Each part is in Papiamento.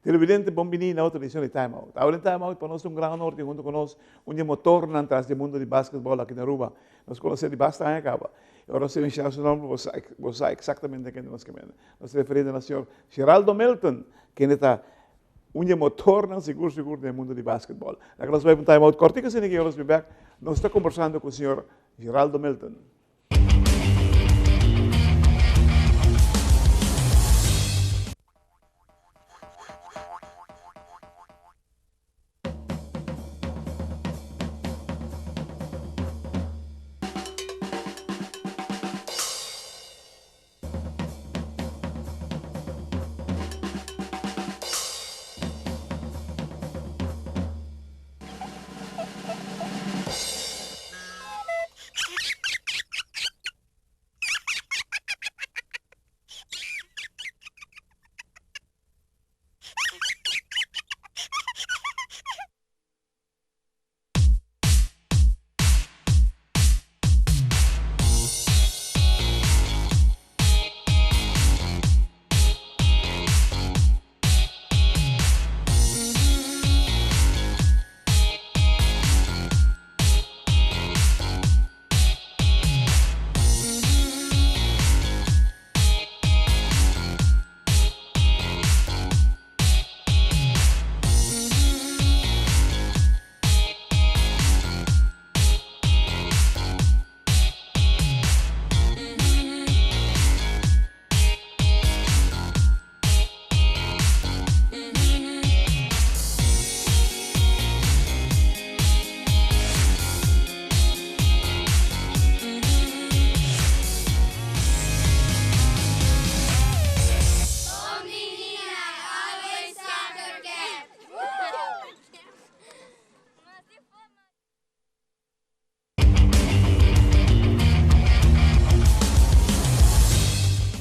Televidente, bon bini na otro edicion di Time Out. Awor den Time Out pa nos ta un gran honor tin hunto cu nos un di e motornan tras di e mundo di basketball aki na Aruba. Nos conoce di basta aña caba. Y ora nos ta menciona su nomber bo sa exactamente kende nos ke mende. Nos ta referiendo na señor Geraldo Melton, kende ta un di e motornan sigur sigur den e mundo di basketball. Laga nos bai pa un Time Out cortico asina ki ora nos bin bek nos ta conversando cu señor Geraldo Melton.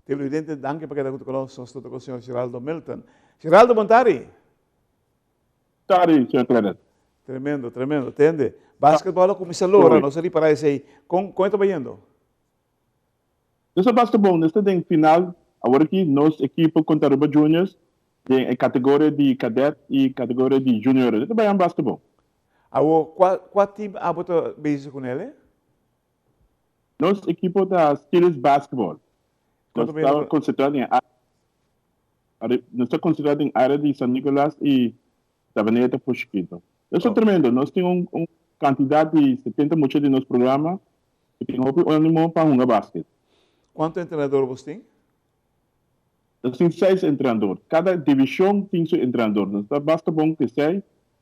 Televidente, danki pa keda huntu ku nos. Nos ta ku señor Geraldo Milton. Geraldo, bon tardi. Tardi, señor Clarence. Tremendo, tremendo. Tende, basketball a kuminsá lora, nos a ripará esei. Kon, kon e ta bayendo? Nos ta basta bon, nos ta den final. Awor aki nos ekipo kontra Aruba Juniors den e kategoria di kadet i kategoria di junior. E ta bayan basta bon. Awor, kua, kua team abo ta bezig ku nel? Nos ekipo ta Steelers Basketball. Nos ta konsentrá den e nos ta konsentrá den área di San Nicolas i Savaneta por chiquito. Nos ta tremendo. Nos tin un un kantidat di setenta mucha den nos programa ku tin hopi ánimo pa hunga basket. Kuantu entrenador bos tin? Nos tin seis entrenador. Kada divishon tin su entrenador. Nos ta basta bon ku esei,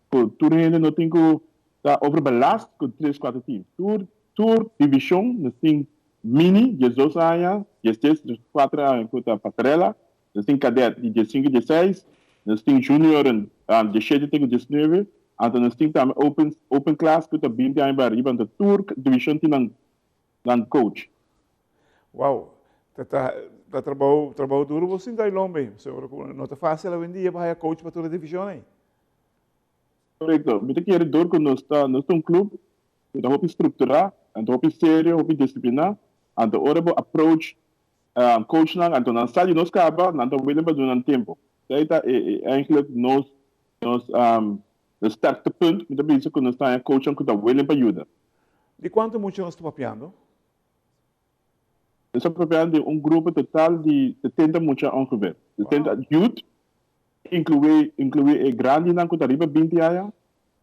ku tur hende no tin ku ta overbelast ku tres, kuater team. Tur tur divishon nos tin mini, diesdos aña, diestres, dieskuater aña ku ta pasarela, nos tin kadet di diesinku, diesseis, nos tin junioren diesshete te ku diesnuebe, anto nos tin tambe open open class ku ta binti aña bai ariba. Anto tur divishon tin nan nan coach. Wow, ta ta ta trabou trabou duro bo sinta ay lombe. Seguro ku no ta fácil awendia pa haya coach pa tur e divishon ay. Korekto. Mi ta kere dor ku nos ta nos ta un club ku ta hopi strukturá, anto hopi serio, hopi disipliná, anto ora bo approach coachnan anto nan sa di nos kaba, nan ta willing pa duna nan tempu. Esei ta e e eigenlijk nos nos nos sterkte punt, mi ta bisa ku nos ta haña coachnan ku ta willing pa yuda. Di kuantu mucha nos ta papiando? Nos ta papia di un grupo total di setenta mucha ongeveer. Setenta youth, inclui inclui e grandinan cu ta riba binti aña.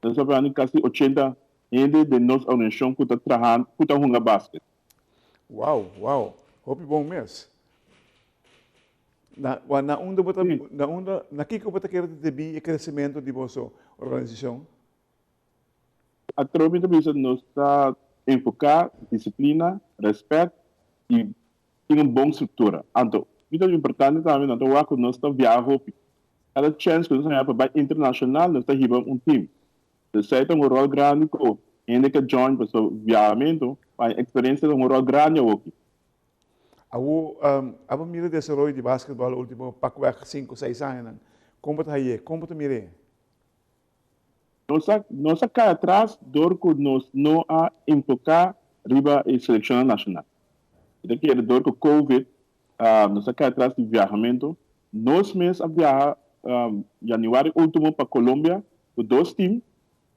Nos ta papia di casi ochenta hende den nos organisacion cu ta traha, cu ta hunga basket. Wow, wow. Hopi bon mes. Na, na unda bo ta, na unda, na kico bo ta kere ta debí e crecemento di boso organisacion? Atrobe ta bisa nos ta enfoká disiplina, rèspèt i tin un bon struktura. Anto, mi ta importante tambe nan ta wak ku nos ta viaha hopi. Kada chèns ku nos haña pa bai internashonal nos ta hiba un tim. Esei ta un ròl grandi ku hende ke join pasobra viahamentu pa haña eksperensia ta un ròl grandi awoki. Awo, abo mira desaroyo di basketbòl ultimo pakweg sinku, seis añanan. Kon bo ta hañ'é? Kon bo ta mir'é? Nos a nos a kai atras dor ku nos no a enfoká riba e selekshonnan nashonal. Mi ta kere dor ku covid nos a kai atras di viahamentu. Nos mes a biaha januari ultimo pa Colombia ku dos team,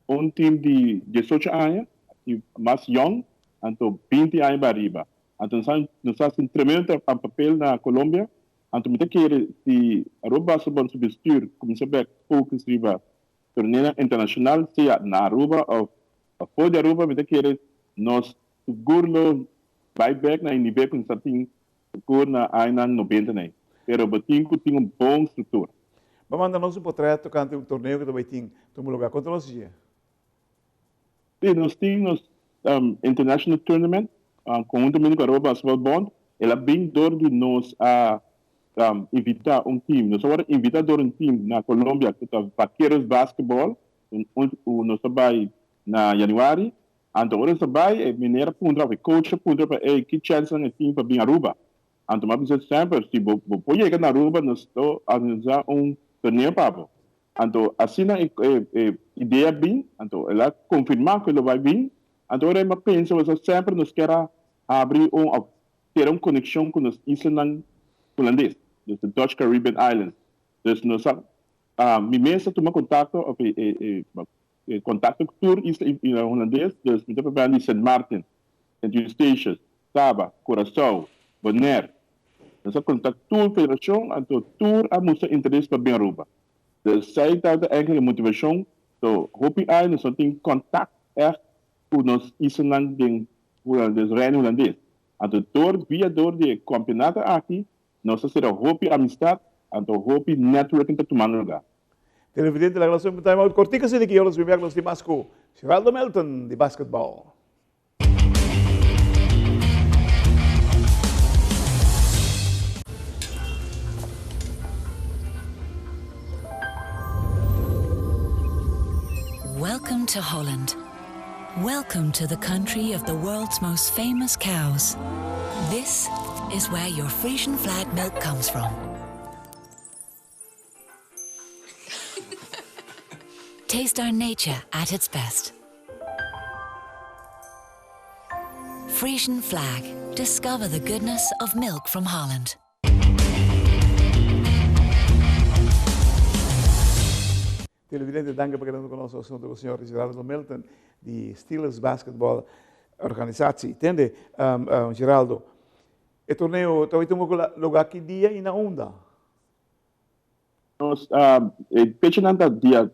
un team di diesocho aña i mas yong, anto binti aña bai ariba. Anto nos a nos a hasi un tremendo papel na Colombia, anto mi ta kere si Aruba Basketball su bestuur kuminsá bek focus riba torneonan internashonal sea na Aruba òf afó di Aruba mi ta kere nos sigur lo bai bek na e nivel ku nos a tin sigur na añanan nobenta nei. Pero bo tin ku tin un bon struktura. Bo a manda nos un potrèt tokante un torneo ku ta bai tin tuma lugá. Konta nos dje. Sí, nos tin nos International Tournament konhuntamente ku Aruba Basketball Bond. El a bin dor di nos a invitá un team. Nos a wòrdu invitá dor un team na Colombia ku ta Vaqueros Basketball. Nos a bai na januari. Anto ora nos a bai e meneer a puntra òf e coach a puntra pa ey ki chènsnan e tin pa bin Aruba. Anto mi a bisa semper si bo bo por yega na Aruba nos ta organisá un torneo pa bo. Anto asina e e idea bin, anto el a konfirmá ku e lo bai bin. Anto ora mi a pensa pasobra semper nos kier a habri un òf tera un konekshon ku nos islanan hulandes, dus de Dutch Caribbean Islands. Dus nos a mi mes a tuma kontakto òf e e e kontakto ku tur isla hulandes, dus mi ta papia di Sint Maarten, Sint Eustatius, Saba, Curaçao, Bonaire. Nos a kontak tur federashon, anto tur a mustra interes pa bin Aruba. Dus esei tabata eigenlijk e motivashon. So hopi aña nos no tin kontak ègt ku nos islanan den Hulandes, Reino Hulandes. Anto dor, via dor di e kampionato aki, nos a sera hopi amistat, anto hopi networking ta tumando lugar. Televidente laga nos un time out kortiko asina ki nos bin bek nos tin mas ku Geraldo Melton di basketball. Welcome to Holland. Welcome to the country of the world's most famous cows. This is where your Frisian flag milk comes from. Taste our nature at its best. Frisian flag. Discover the goodness of milk from Holland. Televidente, danki pa keda ku nos asuntu ku señor Geraldo Milton di Steelers Basketball Organisatie. Tende, um, um, Geraldo, e torneo ta tuma lugar ki dia i na unda? Nos e fechanan ta dia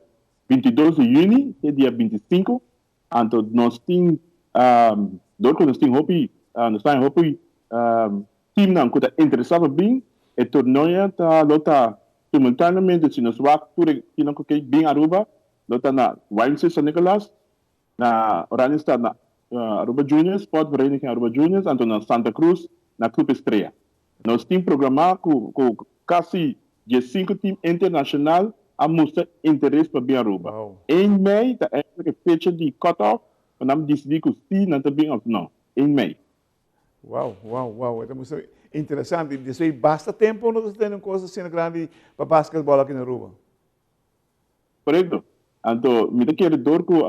bintidos di yüni te dia bintisinku, anto nos tin dor ku nos tin hopi nos ta haña hopi teamnan ku ta interesá pa bin, e torneo ta lo ta simultaneamente si nos wak tur e teamnan ku ke bin Aruba lo ta na YMCA San Nicolas, na Oranjestad na Aruba Juniors, Sportvereniging Aruba Juniors, anto na Santa Cruz na Club Estrella. Nos tin programá ku ku kasi diesinku tim internashonal a mustra interes pa bin Aruba. Ein mei ta eigenlijk e fecha di cut-off pa nan disidí ku si nan ta bin òf no. Ein mei. Wow, wow, wow. E ta mustra interesante. Despues basta tempu nos ta tene un kos asina grandi pa basketball aki na Aruba. Korekto. Anto mi ta kere dor ku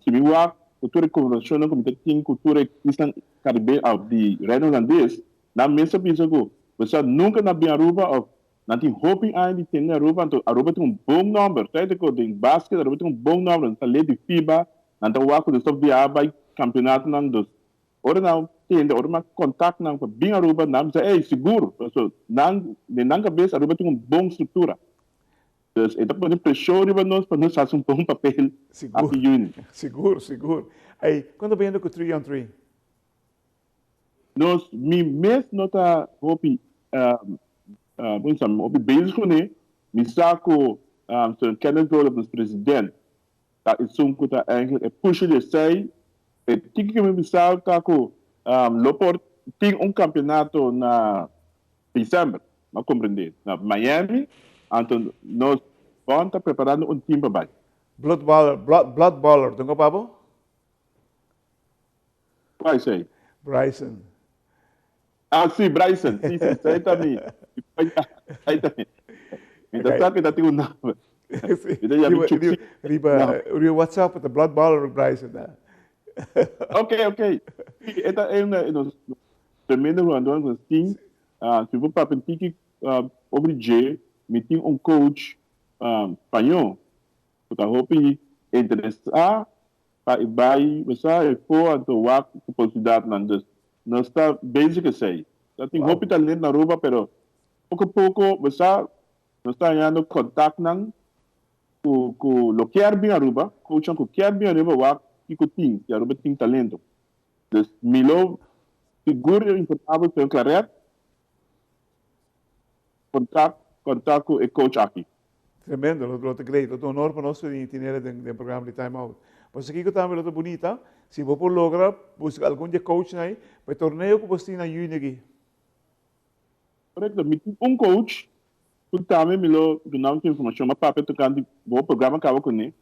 si mi wak ku tur e konversashonnan ku mi ta tin ku tur e islan Karibe òf di Reino Hulandes, nan mes ta bisa ku boso nunka na bin Aruba òf nan tin hopi aña di tende Aruba, anto Aruba tin un bon nòmber. Sa e ku den basket Aruba tin un bon nòmber, nan ta lei di FIBA, nan ta wak ku nos ta biaha bai kampionatonan, dus Ora nan tende, ora nan contact nan pa bin Aruba, nan bisa, ey, sigur, paso nan, den nan cabes Aruba tin un bon structura. Dus e ta pone presion riba nos pa nos haci un bon papel Sigur, aki juni. sigur, sigur. Ey, con ta bayendo cu Three on Three? Nos, mi mes no ta hopi, con bisa, hopi bezig cune. Mi sa cu Sir Kenneth Roloff, nos president, Ta esun ku ta eigenlijk e pusher di esei. E tiki ku mi bisa ta ku lo por tin un kampeonato na december, mi a komprendé, na Miami, anto nos bon ta preparando un team pa bai. Blood baller, blood, blood baller, dunga pa bo? Kua esei? Bryson. Ah, sí, Bryson. Sí, sí, esei ta mi. Esei ta mi. Mi ta sa ku ta tin un nòmber. Mi ta yama Chuxi. Riba, riba WhatsApp ta Blood Baller Bryson. Ok, ok. Sí, e ta un di nos tremendo jugador ku nos tin. Si bo papia un tiki over dje. Mi tin un coach spañó ku ta hopi interesá pa e bai besa e for anto wak ku posibilidatnan. Dus nos ta bezig ku esei. Ta tin hopi talento na Aruba pero poko poko besa nos ta hañando kontaktnan ku ku lo kier bin Aruba, coachnan ku kier bin Aruba wak kiko tin, si Aruba tin talento. Dus mi lo sigur informá bo señor Claret kontak kontak ku e coach aki. Tremendo, lo lo ta great, lo ta un honor pa nos tin tinele den den programa di Time Out. Pasobra kiko tambe lo ta bunita si bo por logra buska algun di e coachnan ei pa e torneo ku bo tin na yüni aki. Korekto, mi tin un coach ku tambe mi lo duna bo su informashon, mi a papia tokante bo programa kaba kuné.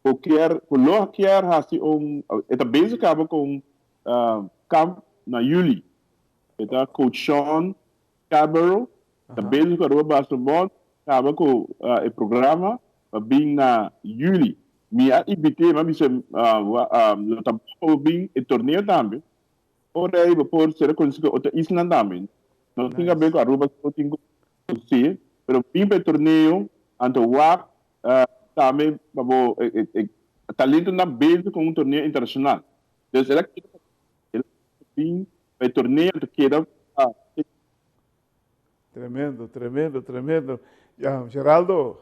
Ku kier, ku lo kier hasi un, e ta bezig kaba ku un kamp na yüli. E ta coach Sean Scarborough, ta bezig ku Aruba Basketball, kaba ku e programa pa bin na yüli. Mi a invit'é, mi a bisa lo ta bon pa bo bin e torneo tambe. Ora ei bo por sera konosí ku otro islanan tambe. No tin haber ku Aruba so tin ku konosí, pero bin pa e torneo anto wak tambe pa bo e talentonan bezig ku un torneo internashonal. Dus el a keda pa el a bin pa e torneo anto keda pa. Tremendo, tremendo, tremendo. Geraldo,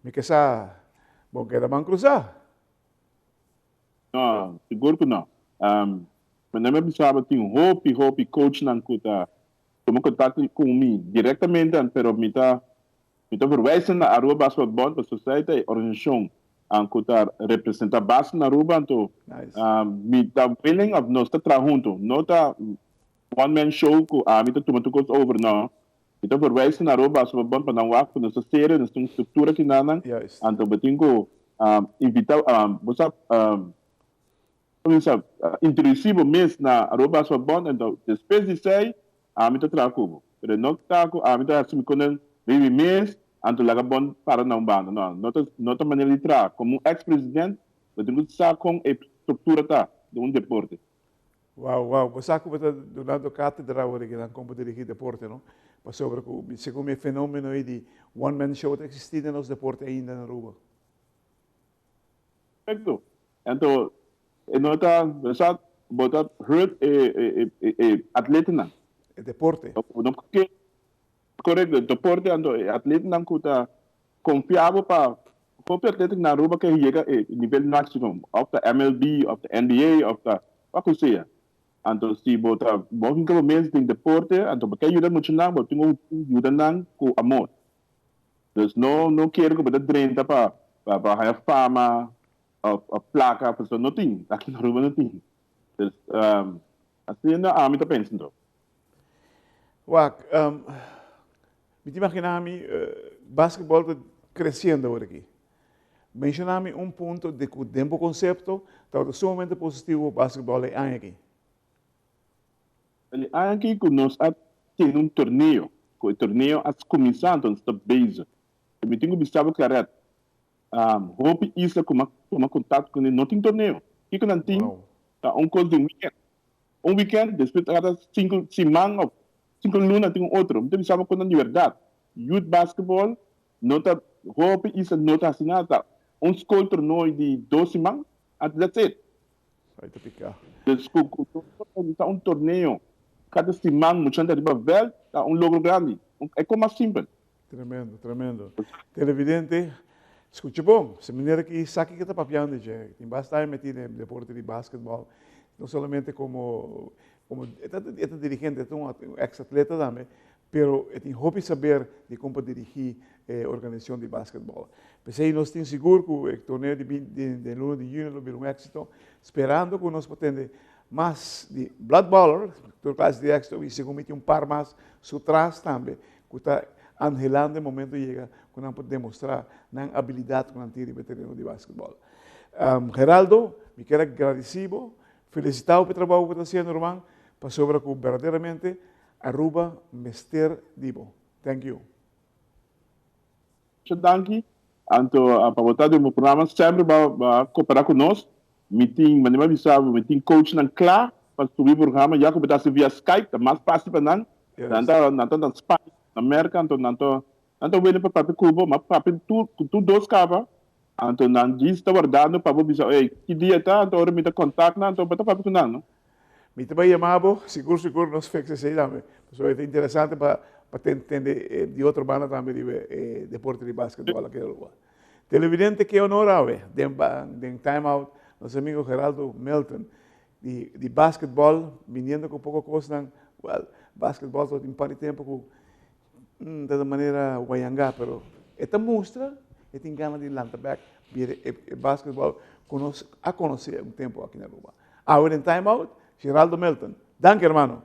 mi ke sa bo keda man krusá. No, sigur ku no. Manera mi a bisa bo tin hopi hopi coachnan ku ta tuma kontakto ku mi direktamente pero mi ta mi ta verwijs nan na Aruba Basketball Bond pasobra esei ta e organisashon ku ta representa basket na Aruba anto mi ta willing of nos ta traha hunto no ta one man show ku ami ta tuma tur kos over no. Mi ta verwijs nan na Aruba Basketball Bond pa nan wak ku nos ta serio nos tin un struktura kinanan anto bo tin ku invita bo sa kuminsa introduci bo mes na Aruba Basketball Bond anto despues di esei ami ta traha ku bo pero no ta ku ami ta hasi mi konen riba mi mes anto laga bond para na un banda no no ta no ta manera di traha komo un ex president bo tin ku sa kon e struktura ta den un deporte. Wow, wow, bo sa ku bo ta dunando kátedra awor aki nan kon bo dirigí deporte, no? Pasobra ku segun mi e fenomeno ei di one man show ta eksistí den nos deporte ainda na Aruba. Perfecto. Anto e no ta, bo sa, bo ta hurt e e e atletanan. E deporte. No ke, korekto, e deporte anto e atletanan ku ta konfia bo pa hopi atleta na Aruba ke yega e nivel maximum, of ta MLB, of ta NBA, of ta wak ku sea. Anto si bo ta bo hinka bo mes den deporte, anto bo ke yuda muchanan, bo tin ku yuda nan ku amor. Dus no no kere ku bo ta drenta pa pa haya fama of of plaka, pasobra no tin, aki na Aruba no tin. Dus asina ami ta pensa anto. Wak, Mi ta imagina mi basketball ta creciendo awor aki. Menciona mi un punto di cu den bo concepto tabata sumamente positivo pa basketball e aña aki. E aña aki cu nos a tene un torneo, cu e torneo a cuminsa anto nos ta bezig. Mi tin cu bisa bo Claret, hopi isla cu mi a tuma contacto cune no tin torneo. Kico nan tin ta un cos di un weekend. Un weekend, despues ta kada sinku siman of sinku luna tin un otro. Mi ta bisa bo ku nan di bèrdat, youth basketball no ta hopi isla no ta hasi nada, ta un skol tornooi di dos siman, anto that's it. Ay ta piká. Dus ku ku nos ta organisa un torneo kada siman muchanan ta riba vèlt ta un logro grandi. E kos mas simpel. Tremendo, tremendo. Televidente, scucha bon, si manera ki sa kiko ta papiando dje, tin basta aña meti den deporte di basketball, no solamente como, como e ta e ta dirigente, e ta un ex atleta tambe, pero e tin hopi saber di con pa dirigi e organisacion di basketball. P'esey nos tin sigur cu e torneo di binti den luna di juni lo bira un exito, sperando cu nos por tende mas di Blood Baller, tur clase di exito, y segun mi tin un par mas su tras tambe, ku ta anhelando e momento yega ku nan por demostrá nan abilidat ku nan tin riba e tereno di basketbòl. Geraldo, mi kier a gradisí bo, felisitá bo pa e trabou ku bo ta hasiendo ruman, pasobra ku berdaderamente Aruba mester di bo. Thank you. Mucho danki anto pa bo ta den bo programa semper bo a coopera cu nos mi tin manera mi a bisa bo mi tin coachnan cla pa subi programa ya cu bo ta haci via skype ta mas facil pa nan nan ta nan ta na Spaña na Merca anto nan ta. Nan ta wele pa papia ku bo, ma papia tur ku tur dos kaba, anto nan djis ta wardando pa bo bisa, ey, ki dia ta, anto ora mi ta kontak nan, anto bo ta papia ku nan, no? Mi ta bai yama bo, sigur sigur nos fix esei tambe, pasobra e ta interesante pa pa tende di otro banda tambe riba e deporte di basketball aki na Aruba. Televidente ke honor awe den den Time Out nos amigo Geraldo Melton di di basketball biniendo ku poko kosnan, well, basketball tabata un par di tempo ku Ta di manera wayangá, pero e ta mustra e tin gana di lanta bek bira e basketball ku nos a konosé un tempu aki na Aruba. Awe den Time Out, Geraldo Melton. Danki hermano.